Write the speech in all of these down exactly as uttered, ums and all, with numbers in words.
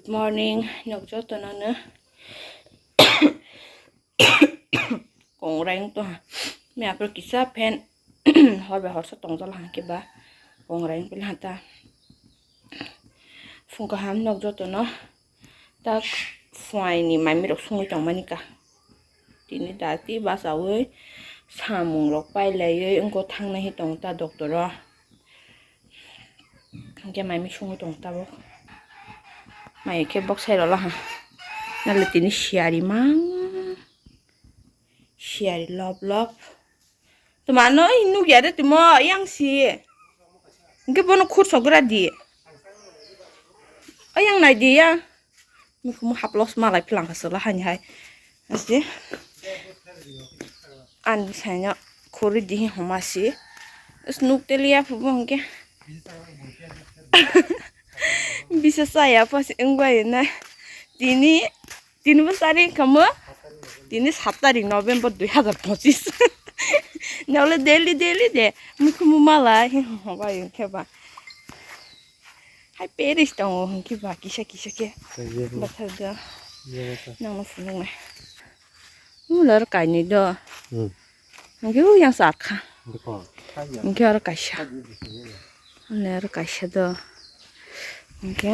Morning, nok jotono no. Kongrai wng tongha. Miya phuru kisa fan hor bai horsa tongjala hwnkhe ba kongrai wng pila ta. Phung kaham nok jotono. Tak phuaini mami rok sungwi tongmani ka. Tini dati bachawi samung rok pailaiwi wngkha thangnai hi tong ta doctor o. Hwnkhe mami sungwi tong tabuk. Mai khe bok sai rwla ha. Nale tini siyari mang. Siyari lop lop. Tuma no nukya de tumo yang si. Hwnkhe bono khur sogra di. Ayang nai di ya. Mikhumu haplos malai phlangkha chwla hani hai. Asdi. Ani bwsaino khuri dihi homa si. Is nuk teliya phubo hwnkhe. Bisa saya pas wngbai na. Tini, tini bo sari kamo. Tini sat tarik November dui hazar pochis. Nole daily daily de. Mikhumu malai hi homa bai hwnkhe ba. Hai Paris tongo hwnkhe ba kisa kisa khe. Tei je bo. Bathar do. Je bo ta. Nangno phunuknai. Ulo kainwi do. Hmm. Hwnkhe u yang sa kha. Bikon. Hwnkhe oro kaisa. Hwnkhe oro kaisa do. Hwnkhe.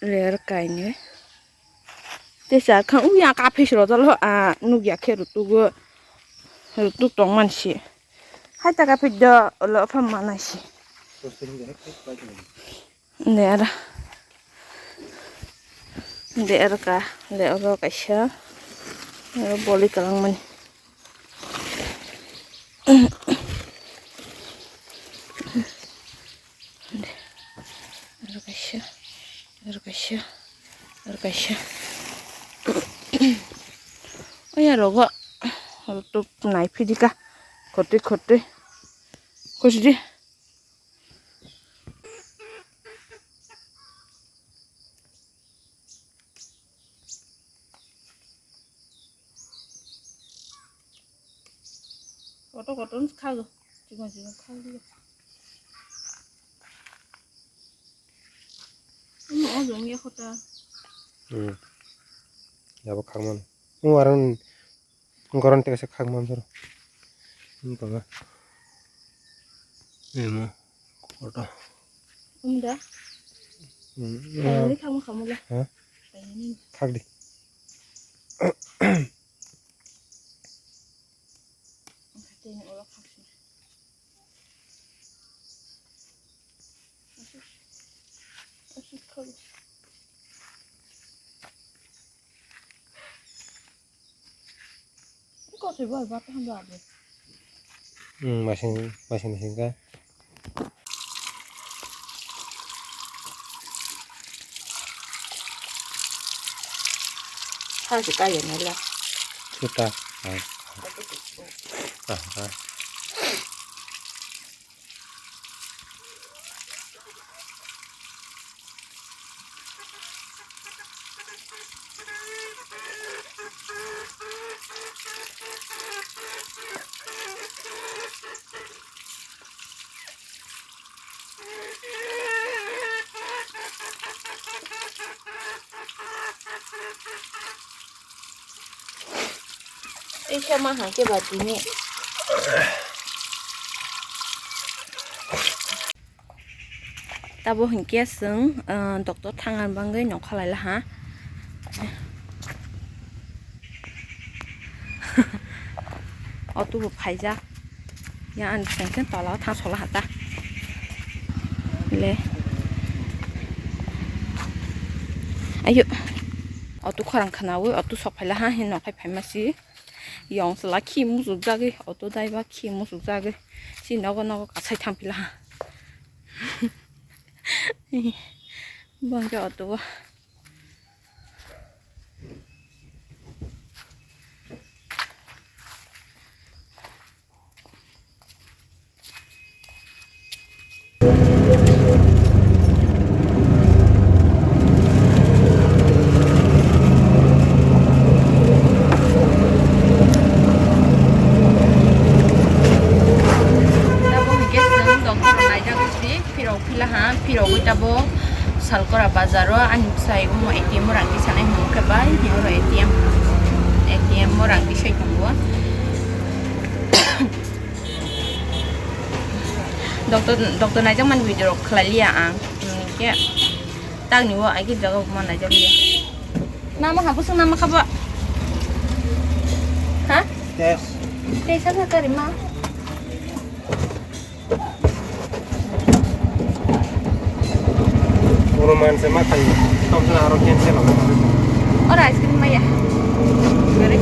Ler kainwi. Tei sa kha u yang kaphis rojalo a nukya khe rutugo. Rutuk tongmani si. Hai ta kaphis do ulo phang manai si. Nde ara. Nde ara ka, le oro kaisa. Oro boli kalang mani. Nde. Oro kaisa. Oro kaisa. Oro kaisa. Oya rogo. Oro tup nai phidika. Khotwi khotwi. Khosidi. Kotor kotor wngkha o, chikon chikon kha o. Omo o jong ya kho ta. Hmm. Yabo khakmani. Omo aro Goron tei kaisa khakma amsoro. Wng tongkha. Emo kotor. Wng da? Hmm. Kayani khakma khamu le. Ha? Kayani. Khakdi. Tini ulo khaksa. Hmm, masing, masing, masing ka. Thang si kaya nai la. Suta. Ah. Ah, ah. Teisa ma hang khe ba tini. Tabo hinkhe chwng, ah, doctor thangna bagwi nongkha lai laha. Auto bo phaijak. Ya ani sengkhe tola o thang sola hata. Le. Ayo. Auto khorang khwnawi auto sok phai laha hin nongkhai phaima si. Yong chwla khi muchuk jagwi auto daiba khi muchuk jagwi. Si nogo nogo kasai thang phi laha. Bangke auto o. Tabuk hwnkhe chwng doctor naijagwi si phirok philaha, phirogwi tabuk Salkora bazar o ani bwsai omo A T M o rang tisanai hwnwi khe bai, oro A T M, A T M o rang tisai tongo. Doctor, doctor naijakmani video rok khlai liya ang, hwnkhe tangni o agi jaga o ma naijak liya. Nama ha, bwswk nama kha bo? Ha? Test. Test ha kha karima. Oro manse ma khayo, tom sona aro cancel hobo. Oro ice cream maya. Gare.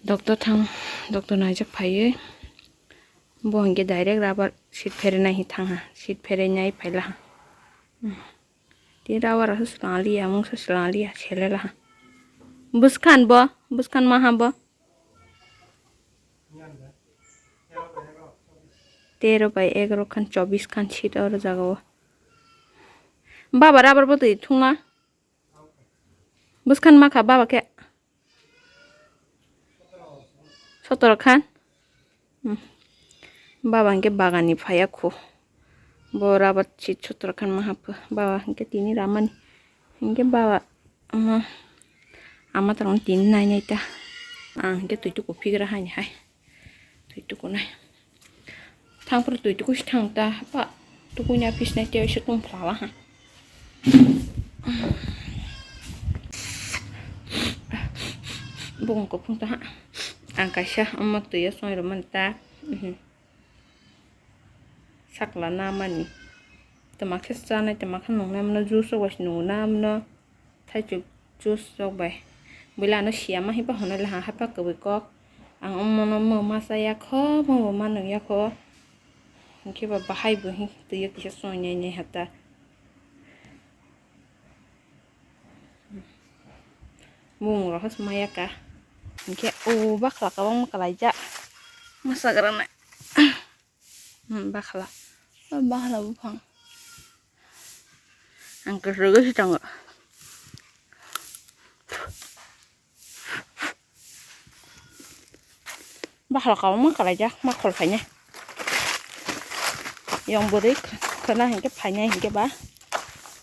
Doctor thang, doctor naijak phaiwi, bo hinkhe direct rubber sheet pherenai hi thangha, sheet pherenai phaila ha. Tei rubber aswk swlang liya, mungsa swlang liya, selela ha. Bwskhan bo, bwskhan maha bo. Tero bai egaro khan, chobis khan sheet oro jaga o. Baba rubber bo twi thungna. Bwskhan makha baba khe. Sotoro khan. Hmm. Baba hinkhe bagani phaiya khu. Bo rubber sheet sotoro khan ma hapkha. Baba hinkhe tini ramani. Hinkhe baba ama, ama tongmani tini nai nai ta. Ang hinkhe twi tuku phigra haini hai. Twi tukunai. Thang phuru twi tuku si thang ta, hapa. Tukunya pisnai tei se tum phlala ha. Bung kuphung ta ha. Ang kaisa omo twi o songwi rwmani ta. Mhm. Sakla na mani. Twma khe chanai, twma khe nungnai mano, juice rok bai se nungo na mano. Thaichuk juice rok bai. Buila ano siyama hipa hwnwi laha haipa kwbwi kok. Ang omono mo masa yakho, mo bo manung yakho. Hinkhe ba bahai bo hin twi o kisa songwi nai nai hata. Bumung rok hos maya ka. Hinkhe o bakhla kwbangma kwlaijak. Masa gra nai. Hmm, bakhla. O bakhla buphang. Ang kwrwgwi se tongo. Bakhla kwbangma kwlaijak, ma khol phainai. Yang bwrwi khwna hinkhe phainai hinkhe ba.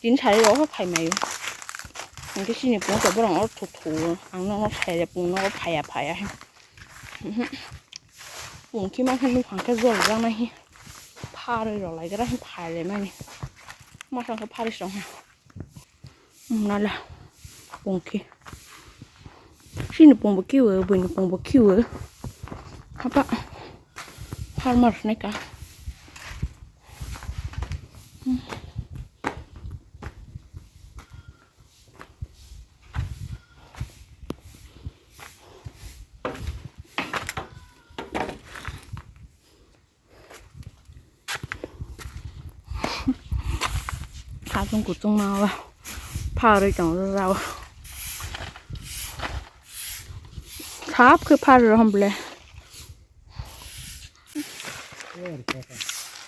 Tini sari rok phai maio. Hinkhe chini pung khe borok oro thuthu. Ang nono sai rw pung nogo phaiya phaiya. Pungki mankhe nukhang khe jol jaknai hi pharwi rwlaigra hi phailaimani. Masang khe pharwi song hi. Nala pungki. Chini pungbo kiwi, buini pungbo kiwi. Hapa farmers ni ka. Khachung kuchung ma ba pharwi tongo jao. Sap khe pharwi rw hwn ble.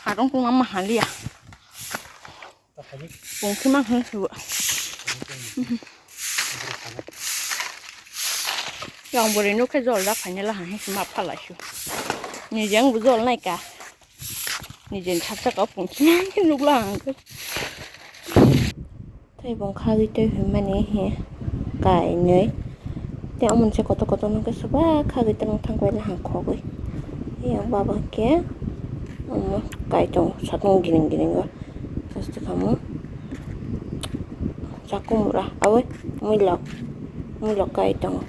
Harung tungma ma haliya. Pungki ma hwn suwa. Yang bwrwi nuk khe jol da phainai la hwn ma phalai su. Nijeng bo jol nai ka. Nijeng thak thak pungki ma hwn nuk la hwn. Tei bo khagwi tei hwnmani he kainwi. Tei omo se kotor kotor no khe soba khagwi tei thang bai la hwn khogwi. Yang baba khe omo kai tongo satung giring giring o. Sasti kamo. Chakum ra, awe, muilok. Muilok kai tongo.